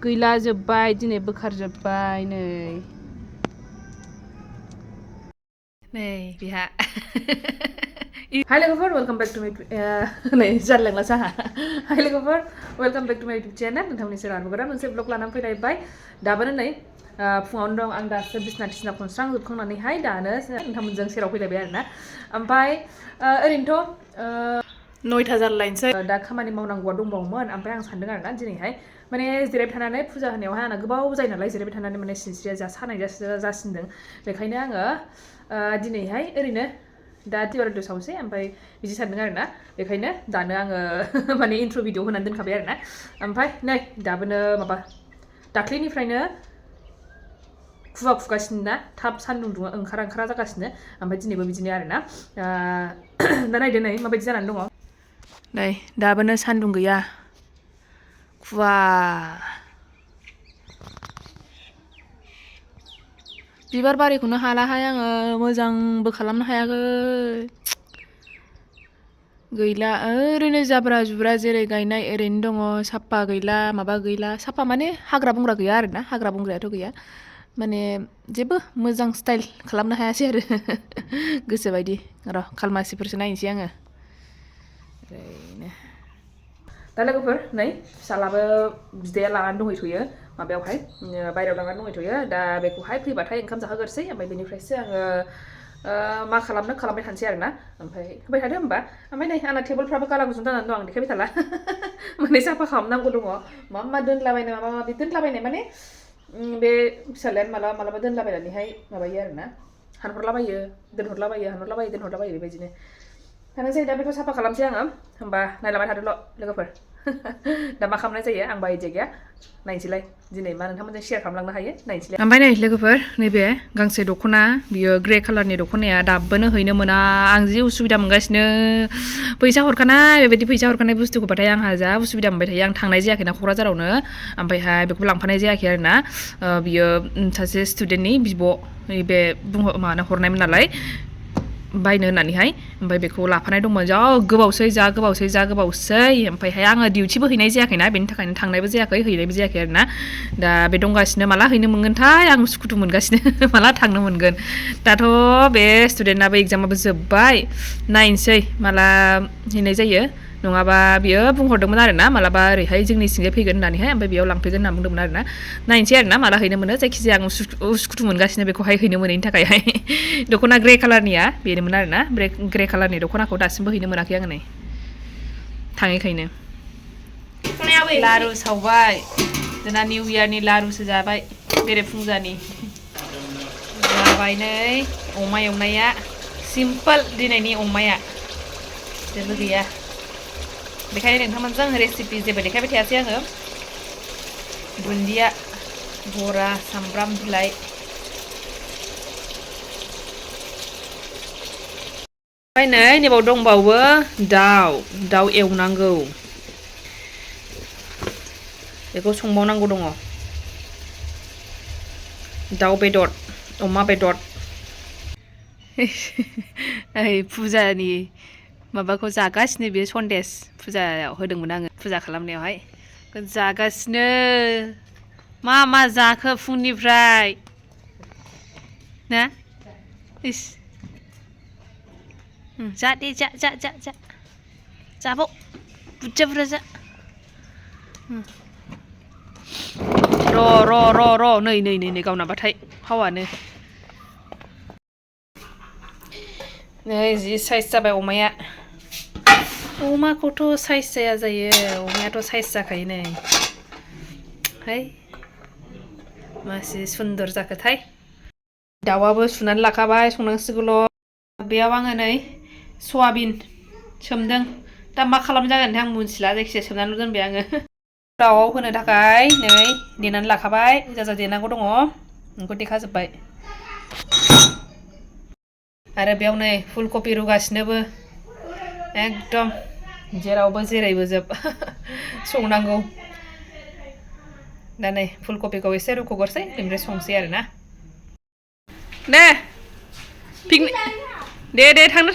गैला जोब्बाय दिनै बोखारजोब्बाय नै बिहा हाय लोगोफोर वेलकाम बैक टू माय नै जारलांला साहा हाय लोगोफोर वेलकाम बैक टू माय इउटुब चेनेल नोंथांमोननि सेराव आंबो गोदान मोनसे ब्लग लानानै फैलायबाय दाबोनो नै फुङावनो दं आं दासो बिसना थिसना खनस्रांजोबखांनानैहाय दानो नोंथांमोनजों सेराव फैलायबाय आरोना ओमफ्राय ओरैनोथ' 9टा जालायनोसै दा खामानि मावनांगौआ दंबावोमोन ओमफ्राय आं सानदों आरोना दिनैहाय माने जिरायबाय थानानै फुजा होनायावहाय आंना गोबाव जायो नालाय जिरायबाय थानानै माने सिनस्रिया जा सानाय जासिनदों बेखायनो आङो दिनैहाय ओरैनो दा टिउट'रियेल सावनोसै ओमफ्राय बिदि सानदों आरोना बेखायनो दानो आङो माने इन्ट्र' भिडिअ होनानै दोनखाबाय आरोना ओमफ्राय नै दाबोनो माबा दाख्लैनिफ्रायनो खुवा खुगासिनो ना थाब सान्दुं दुङा ओंखारा जागासिनो ओमफ्राय दिनैबो बिदिनो आरोना दा नायदो नै माबायदि जानानै दङ नै दाबोनो सान्दुं गैया खुवा बिबार बारिखौनो हालाहाय आङो मोजांबो खालामनो हायाखै गैला ओरैनो जाब्रा जुब्रा जेरै गायनाय ओरैनो दङ साफा गैला माबा गैला साफा माने हाग्रा बंग्रा गैया आरोना हाग्रा बंग्रायाथ' गैया माने जेबो मोजां स्टाइल खालामनो हायासै आरो गोसोबायदि र' खालमासिफोरसो नायनोसै आङो ओरैनो दा लोगोफोर नै फिसालाबो बिदाया लानानै दंहैथ'यो माबायावहाय बायहेरायाव लानानै दंहैथ'यो दा बेखौहाय फैबाथाय ओंखाम जाहोगोरसै ओमफ्राय बेनिफ्रायसो आङो मा खालामबाय थानोसै आरोना ओमफ्राय होबाय थादो होमबा ओमफ्राय नै आंना टेबोलफ्राबो गाला गुजुं जानानै दं आं देखायबाय थाला माने साफा खालामनांगौ दङ मा दोनलाबायनाय माबा माबि दोनलाबायनाय माने बे फिसालायानो मालाबा दोनलाबायनानैहाय माबायो आरोना हानहरलाबायो दोनहरलाबायो बेबायदिनो थानोसै दा बेखौ साफा खालामसै आङो होमबा नायलांबाय थादोल' लोगोफोर दा मा खालामनाय जायो आंबो आइडिया गैया नायनोसैलाय दिनै मा नोंथांमोनजों शेयार खालामलांनो हायो नायनोसैलाय ओमफ्राय नै लोगोफोर नैबे गांसे दख'ना बियो ग्रे कालारनि दख'नाया दाबोनो हैनो मोना आं जि उसुबिदा मोनगासिनो फैसा हरखानाय बेबायदि फैसा हरखानाय बुस्थुखौबाथाय आंहा जा उसुबिदा मोनबाय थायो आं थांनाय जायाखैना क'क्राझारावनो ओमफ्रायहाय बेखौ लांफानाय जायाखै आरोना बियो सासे स्टुडेन्टनि बिब' बे माबाना हरनायमोन नालाय बायनो होननानैहाय ओमफ्राय बेखौ लाफानाय दंमोन जा गोबावसै ओमफ्रायहाय आङो डिउटिबो हैनाय जायाखैना बेनि थाखायनो थांनायबो जायाखै हैनायबो जायाखै आरोना दा बे दंगासिनो माला हैनो मोनगोनथाय आं उसुखुथु मोनगासिनो माला थांनो मोनगोन दाथ' बे स्टुडेन्टआबो एग्जामाबो जोब्बाय नायनोसै माला हैनाय जायो नङाबा बियो बुंहरदोंमोन आरोना मालाबा ओरैहाय जोंनि सिंजाय फैगोन होननानैहाय ओमफ्राय बेयाव लांफैगोन होनना बुंदोंमोन आरोना नायनोसै आरोना माला हैनो मोनो जायखिजाया आं उसुखुथु मोनगासिनो बेखौहाय हैनो मोनैनि थाखायहाय दख'ना ग्रे कालारनिया बेनोमोन आरोना ग्रे कालारनि दख'नाखौ दासिमबो हैनो मोनाखै आङो नै थाङैखायनो लारु सावबाय जोंना निउ इयारनि लारुसो जाबाय बेरेफुंजानि जाबाय नै अमा एवनाया सिम्पोल दिनैनि अमाया जेबो गैया बेखायनो नोंथांमोनजों रेसिपि जेबो देखायबाय थायासै आङो दुन्दिया बरा सामब्राम बिलाइ ओमफ्राय नै नैबाव दंबावो दाउ एवनांगौ बेखौ संबावनांगौ दङ दाउ बेदर अमा बेदर फुजानि माबाखौ जागासिनो बेयो सन्देस फुजायाव होदोंमोन आङो फुजा खालामनायावहाय जागासिनो मा जाखो फुंनिफ्राय ना इस जा दे जा जाबाव बुरजा जा र' नै गावनाबाथाय फावानो नै जि साइज जाबाय अमाया अमाखौथ' साइज जायो अमायाथ' साइज जाखायो नै है मासि सुन्दर जाखोथाय दाउआबो सुनानै लाखाबाय संनांसिगौल' बेयाव आङो नै सयाबिन सोमदों दा मा खालामजागोन आं मिथिला जायखिजाया सोमनानै दोनबाय आङो दाउआव होनो थाखाय नै देनानै लाखाबाय जा देनांगौ दङ बेखौ देखाजोब्बाय आरो बेयाव नै फुलकबि रुगासिनोबो एकदम जेरावबो जेरैबो जोब संनांगौ दा नै फुलकबिखौ एसे रुख'गोरसै बेनिफ्राय संसै आरोना दे पिकनिक दे थांदो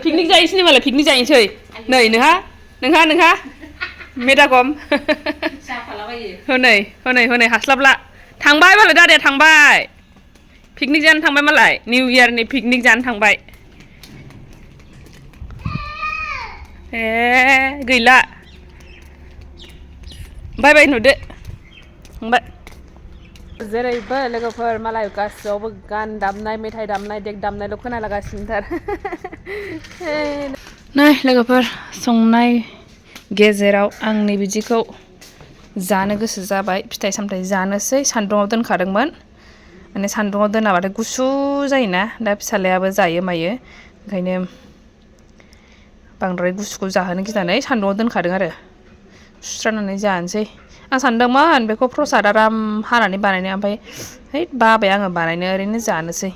पिकनिक जाहैसै मालाय पिकनिक जाहैसै नै नोंहा मेदागम हनै हनै हनै हास्लाबला थांबाय मालाय दादाया थांबाय पिकनिक जानो थांबाय मालाय निउ इयारनि पिकनिक जानो थांबाय ए गैला बाय बाय नुदो थांबाय जेरैबो लोगोफोर मालाय गासैयावबो गान दामनाय मेथाइ दामनाय देक दामनायल' खोनालागासिनोथार नै लोगोफोर संनाय गेजेराव आंनि बिदिखौ जानो गोसो जाबाय फिथाइ सामथाइ जानोसै सान्दुङाव दोनखादोंमोन माने सान्दुङाव दोनाबाथाय गुसु जायोना दा फिसालायाबो जायो मायो ओंखायनो बांद्राय गुसुखौ जाहोनो गिनानै सान्दुङाव दोनखादों आरो सुस्रानानै जानोसै आं सानदोंमोन बेखौ प्रसाद आराम हानानै बानायनो ओमफ्राय है बाबाय आङो बानायनो ओरैनो जानोसै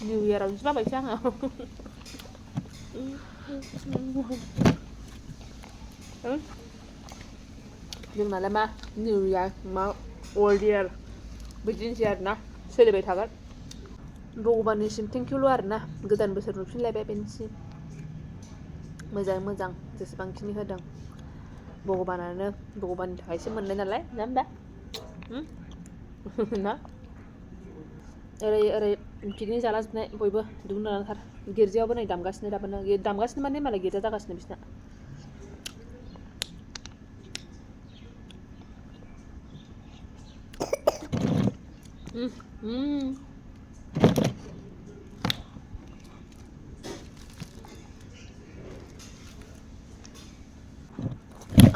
निउ इयाराव बिदि बाबायसो आङो जोंनालाय मा निउ इयार मा अल्ड इयार बिदिनोसै आरोना सोलिबाय थागोन भगबाननिसिम थेंकिउल' आरोना गोदान बोसोर मोनफिनलायबाय बेनोसै मोजाङै मोजां जेसेबांखिनि होदों भगबाननि थाखायसो मोननाय नालाय ना होमबा ना ओरै ओरै पिकनिक जालाजोबनाय बयबो दुगैनो लानाथार गिर्जायावबो नै दामगासिनो दाबोनो दामगासिनो माने मालाय गिर्जा जागासिनो बिसिना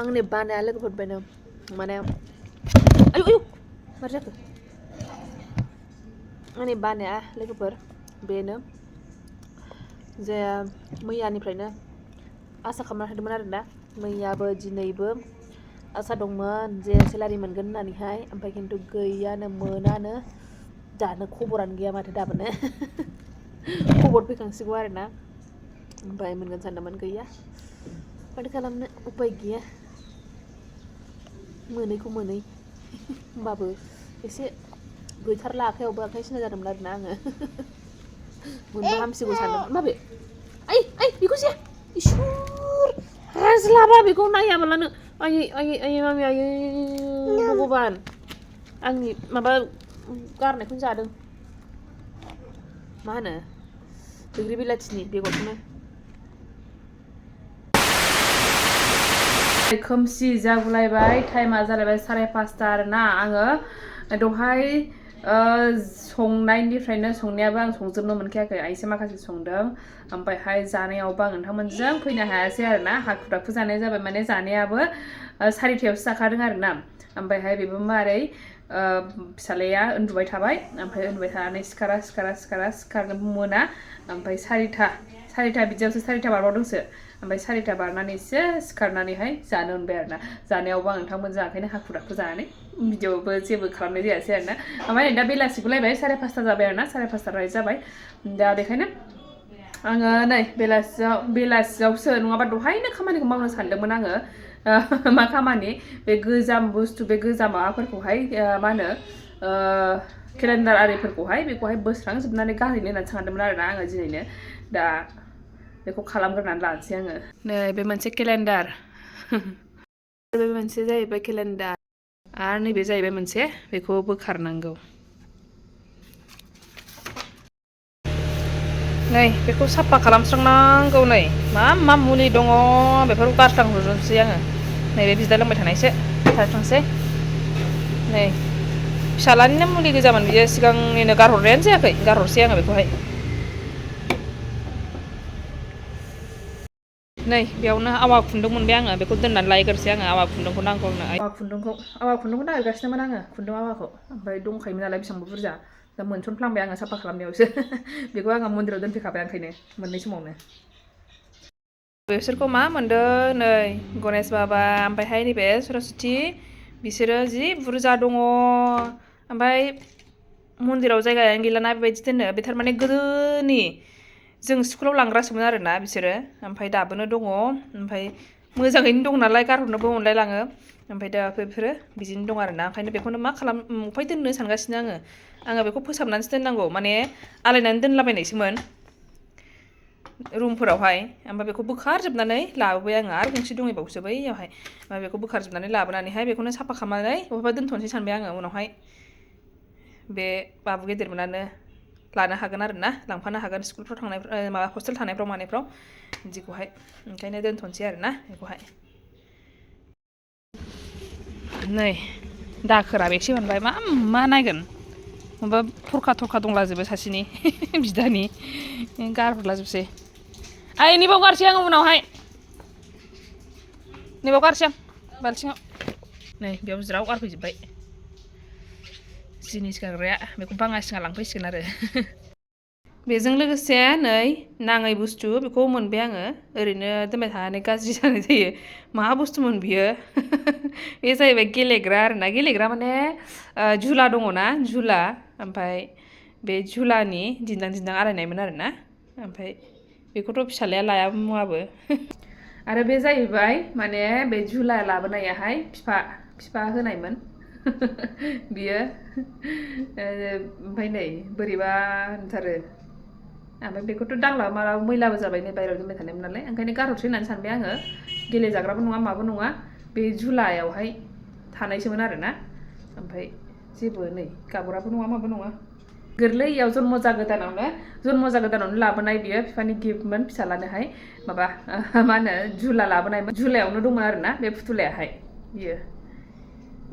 आंनि बानाया लोगोफोर बेनो माने आयु आयु मारै जाखो आंनि बानाया लोगोफोर बेनो जे मैयानिफ्रायनो आसा खालामना थादोंमोन आरोना मैयाबो दिनैबो आसा दंमोन जे सेलारि मोनगोन होननानैहाय ओमफ्राय खिन्थु गैयानो मोनानो दानो खबरानो गैया माथो दाबोनो खबर फैखांसिगौ आरोना ओमफ्राय मोनगोन सानदोंमोन गैया माथो खालामनो उपाय गैया मोनैखौ मोनै होमबाबो एसे गैथारला आखाइयावबो आखाइ सिना जादोंमोन आरोना आङो मोनबा हामसिगौ सानदोंमोन माबे आइ आइ बेखौ जाया इसोर हास्लाबा बेखौ नायाबालानो आयै आयै आयै मामि आयै भगबान आंनि माबा गारनायखौनो जादों मा होनो बैग्रि बिलाथिनि बेगरखौनो खोमसि जागुलायबाय टाइमा जालायबाय 5:30 आरोना आङो दहाय संनायनिफ्रायनो संनायाबो आं संजोबनो मोनखायाखै आइसो माखासे संदों ओमफ्रायहाय जानायावबो आं नोंथांमोनजों फैनो हायासै आरोना हाखु दाखु जानाय जाबाय माने जानायाबो 4:00 जाखादों आरोना ओमफ्रायहाय बेबो मारै फिसालाया उन्दुबाय थाबाय ओमफ्राय उन्दुबाय थानानै सिखारनो मोना ओमफ्राय 4:30 बिदियावसो 4:30 बारबावदोंसो ओमफ्राय 4:30 बारनानैसो सिखारनानैहाय जानो मोनबाय आरोना जानायावबो आं नोंथांमोनजों ओंखायनो हाखु दाखु जानानै भिडिअबो जेबो खालामनाय जायासै आरोना ओमफ्राय दा बेलासिखौलायबाय 5:30 जाबाय आरोना 5:30 जाबाय दा बेखायनो आङो नै बेलासियावसो नङाबा दहायनो खामानिखौ मावनो सानदोंमोन आङो मा खामानि बे गोजाम बुस्थु बे गोजाम माबाफोरखौहाय मा होनो केलेन्डार आरिफोरखौहाय बेखौहाय बोस्रांजोबनानै गारहैनो होननानै सानदोंमोन आरोना आङो दिनैनो दा बेखौ खालामग्रोनानै लानोसै आङो नै बे मोनसे केलेन्डार बे मोनसे जाहैबाय केलेन्डार आरो नैबे जाहैबाय मोनसे बेखौ बोखारनांगौ नै बेखौ साफा खालामस्रांनांगौ नै मा मुलि दङ बेफोरखौ गारस्रांहरजोबसै आङो नैबे बिदा लोंबाय थानायसो गारथोंसै नै फिसालानिनो मुलि गोजामोन बियो सिगांनिनो गारहरनायानो जायाखै गारहरसै आङो बेखौहाय नै बेयावनो आवा खुन्दुं मोनबाय आङो बेखौ दोननानै लायग्रोसै आङो आवा खुन्दुंखौ नांगौ आंनो आवा खुन्दुंखौ नागिरगासिनोमोन आङो खुन्दुं आवाखौ ओमफ्राय दंखायोमोन नालाय बेसेबांबा बुरजा दा मोनसनफ्लांबाय आङो साफा खालामनायावसो बेखौ आङो मन्दिराव दोनफैखाबाय ओंखायनो मोननै समावनो बिसोरखौ मा मोनदों नै गणेश बाबा ओमफ्रायहाय नैबे सरस्वती बिसोरो जि बुरजा दङ ओमफ्राय मन्दिराव जायगायानो गैलाना बेबायदि दोननो बे थारमाने गोदोनि जों स्कुलाव लांग्रासोमोन आरोना बिसोरो ओमफ्राय दाबोनो दङ ओमफ्राय मोजाङैनो दं नालाय गारहरनोबो अनलायलाङो ओमफ्राय दा बेफोरो बिदिनो दं आरोना ओंखायनो बेखौनो मा खालाम अफाय दोननो सानगासिनो आङो बेखौ फोसाबनानैसो दोननांगौ माने आलायनानै दोनलाबायनायसोमोन रुमफोरावहाय ओमफ्राय बेखौ बोखारजोबनानै लाबोबाय आङो आरो गंसे दंबावसो बैयावहाय ओमफ्राय बेखौ बोखारजोबनानै लाबोनानैहाय बेखौनो साफा खालामनानै बबेबा दोनथ'नोसै सानबाय आङो उनावहाय बे बाबु गेदेरमोनानो लानो हागोन आरो ना लांफानो हागोन स्कुलफ्राव थांनाय माबा हस्टेल थानायफ्राव मानायफ्राव बिदिखौहाय ओंखायनो दोनथ'नोसै आरो ना बेखौहाय नै दाखोरा बेसे मोनबाय मा नायगोन माबा थरखा थरखा दंलाजोबो सासेनि बिदानि गारहरलाजोबसै आइ नैबाव गारसै आङो उनावहाय नैबाव गारसै आं बाल्थिङाव नै बेयाव ज्राव गारफैजोब्बाय जिनिस गारग्राया बेखौ बाङासिङा लांफैसिगोन आरो बेजों लोगोसे नै नाङै बुस्थु बेखौ मोनबाय आङो ओरैनो दोनबाय थानानै गाज्रि जानाय जायो मा बुस्थुमोन बियो बे जाहैबाय गेलेग्रा आरोना गेलेग्रा माने झुला दङना झुला ओमफ्राय बे झुलानि दिन्दां दिन्दां आलायनायमोन आरोना ओमफ्राय बेखौथ' फिसालाया लायाबो मुवाबो आरो बे जाहैबाय माने बे झुला लाबोनायाहाय फिफा होनायमोन बियो ओमफ्राय नै बोरैबा होनथारो ओमफ्राय बेखौथ' दांला मालाबा मैलाबो जाबाय नै बायहेरायाव दोनबाय थानायमोन नालाय ओंखायनो गारहरसै होननानै सानबाय आङो गेलेजाग्राबो नङा माबो नङा बे झुलायावहाय थानायसोमोन आरोना ओमफ्राय जेबो नै गाबग्राबो नङा माबो नङा गोरलैयाव जन्म जागोदानावनो लाबोनाय बियो बिफानि गिफ्टमोन फिसालानोहाय माबा मा होनो झुला लाबोनायमोन झुलायावनो दंमोन आरोना बे फुथुलायाहाय बियो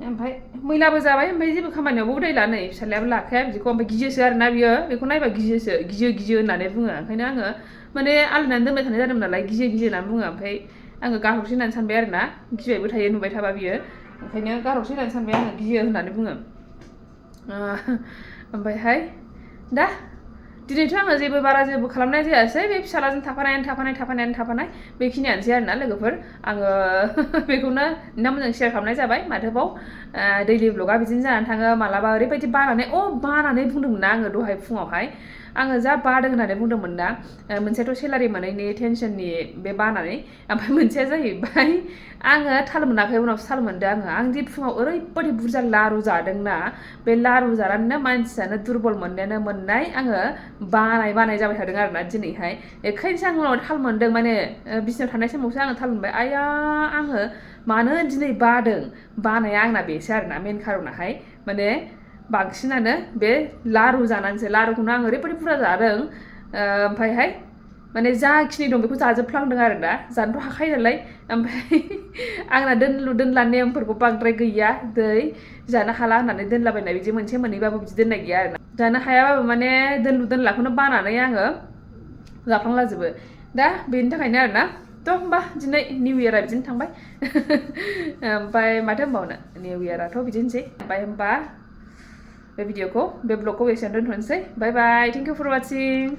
ओमफ्राय मैलाबो जाबाय ओमफ्राय जेबो खामानियावबो उदायला नै फिसालायाबो लाखाया बिदिखौ ओमफ्राय गियोसो आरोना बियो बेखौ नायबा गियो होननानै बुङो ओंखायनो आङो माने आलायनानै दोनबाय थानाय जादोंमोन नालाय गियो होननानै बुङो ओमफ्राय आङो गारहरसै होननानै सानबाय आरोना गिबायबो थायो नुबाय थाबा बियो ओंखायनो गारहरसै होननानै सानबाय आङो गियो होननानै बुङो ओमफ्रायहाय दा दिनैथ' आङो बारा जेबो खालामनाय जायासै बे फिसालाजों थाफानाय बेखिनियानोसै आरोना लोगोफोर आङो बेखौनो नोंथांमोनजों शेयार खालामनाय जाबाय माथोबाव दैलि ब्लगा बिदिनो जानानै थाङो मालाबा ओरैबायदि बानानै बुंदोंमोन ना आङो दहाय फुङावहाय आङो जा बादों होननानै बुंदोंमोन ना मोनसेयाथ' सेलारि मोनैनि टेनसननि बे बानानै ओमफ्राय मोनसेया जाहैबाय आङो थाल मोनाखै उनावसो थाल मोनदों आङो दि फुङाव ओरैबायदि बुरजा लारु जादोंना बे लारु जानानैनो मानसियानो दुरबल मोननाय आङो बानाय जाबाय थादों आरोना दिनैहाय बेखायनोसो आं उनाव थाल मोनदों माने बिसिनाव थानाय समावसो आङो थाल मोनबाय आइया आङो मानो दिनै बानाया आंना बेसो आरोना मेन खारनाहाय माने बांसिनानो बे लारु जानानैसो लारुखौनो आं ओरैबायदि बुरजा जादों ओमफ्रायहाय माने जाखिनि दं बेखौ जाजोबफ्लांदों आरोना जानोथ' हाखायो नालाय ओमफ्राय आंना दोनला नेमफोरखौ बांद्राय गैया जानो हाला होननानै दोनलाबायनाय बिदि मोनसे मोननैबाबो बिदि दोननाय गैया आरोना जानो हायाबाबो माने दोनलाखौनो बानानै आङो जाफ्लांलाजोबो दा बेनि थाखायनो आरोना थ' होमबा दिनै निउ इयारा बिदिनो थांबाय ओमफ्राय माथो होनबावनो निउ इयाराथ' बिदिनोसै ओमफ्राय होमबा बे भिडिअखौ बे ब्लगखौ एसेयावनो दोनथ'नोसै बाय बाय थेंक इउ फर वाचिं